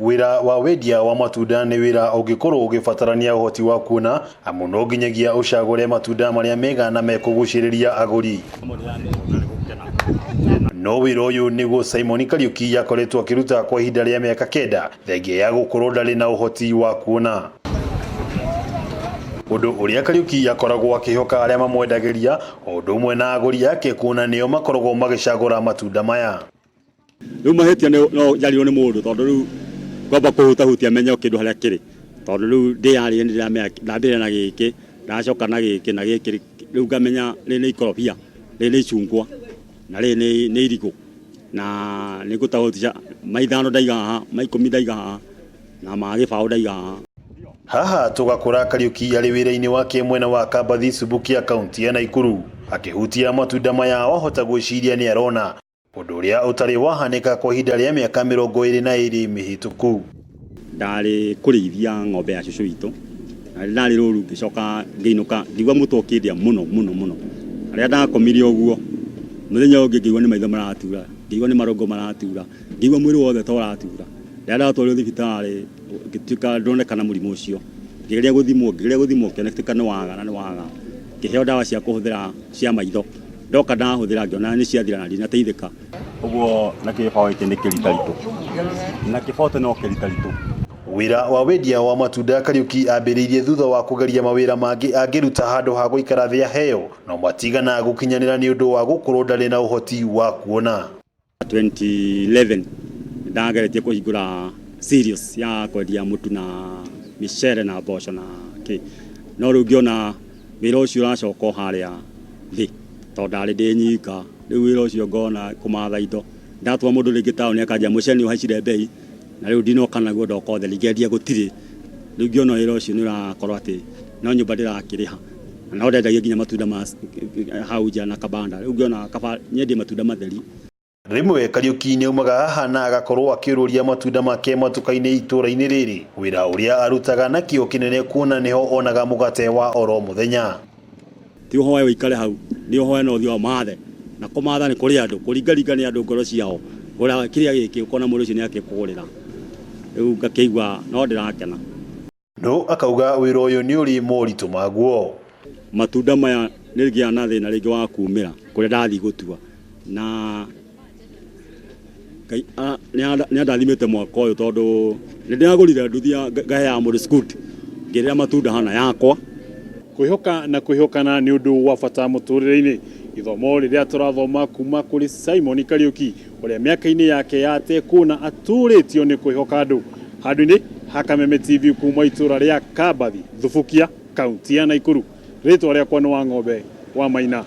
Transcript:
Wĩra wa wendia wa matunda nĩ wĩra ũngĩkorwo ũgĩbatarania ũhoti wa kuona, amu no nginyagia ũcagũre matunda marĩa mega na mekũgucĩrĩria agũri. No wĩra ũyũ nĩguo Simon Kariuki akoretwo akĩruta kwa ihinda rĩa mĩaka kenda, thengia ya gũkorwo ndarĩ na ũhoti wa kuona. Ũndũ ũrĩa Kariuki akoragwo akĩhoka arĩa mamwendagĩria o ũndũ ũmwe na agũri ake kuona nĩo makoragwo magĩcagũra matunda maya. Rĩu mahĩtia no njarĩrwo nĩ mũndũ tondũ rĩu ngwamba kũhutahutia menye o kĩndũ harĩa kĩrĩ, tondũ rĩu ndĩyarĩrie nĩ ndĩramenya ndambĩrĩria na gĩkĩ, ndacoka na gĩkĩ na gĩkĩ, rĩu ngamenya rĩrĩ nĩ ikorobia, rĩrĩ nĩ icungwa na rĩrĩ nĩ irigũ na nĩ ngũtahutisha ma ithano ndaiga haha, ma ikũmi ndaiga haha na ma gĩbaũ ndaiga haha. Haha tũgakora Kariuki arĩ wĩra-inĩ wake mwena wa Kambathi Subukia kaunti ya Naikuru. Akĩhutia matunda maya wahota gwĩciria nĩ arona ũndũ ũrĩa ũtarĩ wahanĩka kwa ihinda rĩa mĩaka 22 mĩhĩtũku. Ndarĩ kũrĩithia ng'ombe ya cũcũ witũ, na rĩrĩa ndarĩ rũru ngĩcoka ngĩinũka ngĩigua mũtwe ũkĩndĩa mũno mũno mũno. Na rĩrĩa ndakomire ũguo, mũthenya ũyũ ũngĩ ngĩigua nĩ maitho maratura, ngĩigua nĩ marũngo maratura, ngĩigua mwĩrĩ wothe ta ũratura. Rĩrĩa ndatwarirwo thibitarĩ ngĩtuĩka ndonekana mũrimũ ũcio, ngĩgeria gũthimwo, ngĩgeria gũthimwo ũkĩoneka nĩ waga na nĩ waga. Ngĩheo ndawa cia kũhũthĩra cia maitho. Ndoka ndahũthĩra ngĩona nĩ ciathira na ndinateithĩka. Ũguo na kĩbaũ gĩkĩ nĩ kĩritaritũ na kĩbote no kĩritaritũ. Wĩra wa wendia wa matunda Kariuki ambĩrĩirie thutha wa kũgeria mawĩra mangĩ angĩruta handũ ha gũikara thĩ aheo, no matigana gũkinyanĩra nĩ ũndũ wa gũkorwo ndarĩ na ũhoti wa kuona. 2011 ndageretie kũhingũra cereals ya kwendia mũtu na mĩcere na mboco na kĩ, no rĩu ngĩona wĩra ũcio ũracoka o harĩa thĩ tondũ ndarĩ ndĩ nyika, rĩu wĩra ũcio ngona kũmatha indo, ndatũma mũndũ rĩngĩ taũni akanjĩra mũcere nĩ ũhaicire mbei na rĩu ndinoka naguo ndoka ũtheri ngendia gũtirĩ, rĩu ngĩona wĩra ũcio nĩ ũrakorwo atĩ no nyũmba ndĩrakĩrĩha. Na no ndendagia nginya matunda ma hau nja na kabanda, rĩu ngĩona kaba nyendie matunda matheri. Rĩmwe Kariũki nĩaumaga haha na agakorwo akĩũrũria matunda make matuka-inĩ itũra-inĩ rĩrĩ, wĩra ũrĩa arutaga na kĩo kĩnene kuona nĩho onaga mũgate wa oro mũthenya. Ti ũhoe ũikare hau, nĩ ũhoe na ũthiĩ ũmathe, na kũmatha nĩ kũrĩ andũ, kũringaringa nĩ andũ ngoro ciao, gũra kĩrĩa gĩkĩ ũkona mũndũ ũcio nĩ akĩkũgũrĩra, rĩu ngakĩigua no ndĩrakena. No akauga wĩra ũyũ nĩ ũrĩ moritũ maguo. Matunda maya nĩ ngĩaga na thĩna rĩngĩ wa kumĩra kũrĩa ndathiĩ gũtua na Ngai nĩ andathimĩte mwaka ũyũ tondũ nĩ ndĩragũrire nduthi ngaheaga mũndũ scoot ngĩrĩra matunda hana yakwa. Kwĩhoka na kwĩhokana nĩ ũndũ wa bata mũtũrĩre-inĩ. Ithomo rĩrĩa tũrathoma kuma kũrĩ Simon Kariũki ũrĩa mĩaka-inĩ yake ya atekũna atũrĩtio nĩ kwĩhoka andũ. Handũ-inĩ ha Kameme TV kuma itũra rĩa Kambathi, Thubukia, kaunti ya Naikuru. Rĩtwa rĩakwa nĩ Wang'ombe wa Maina.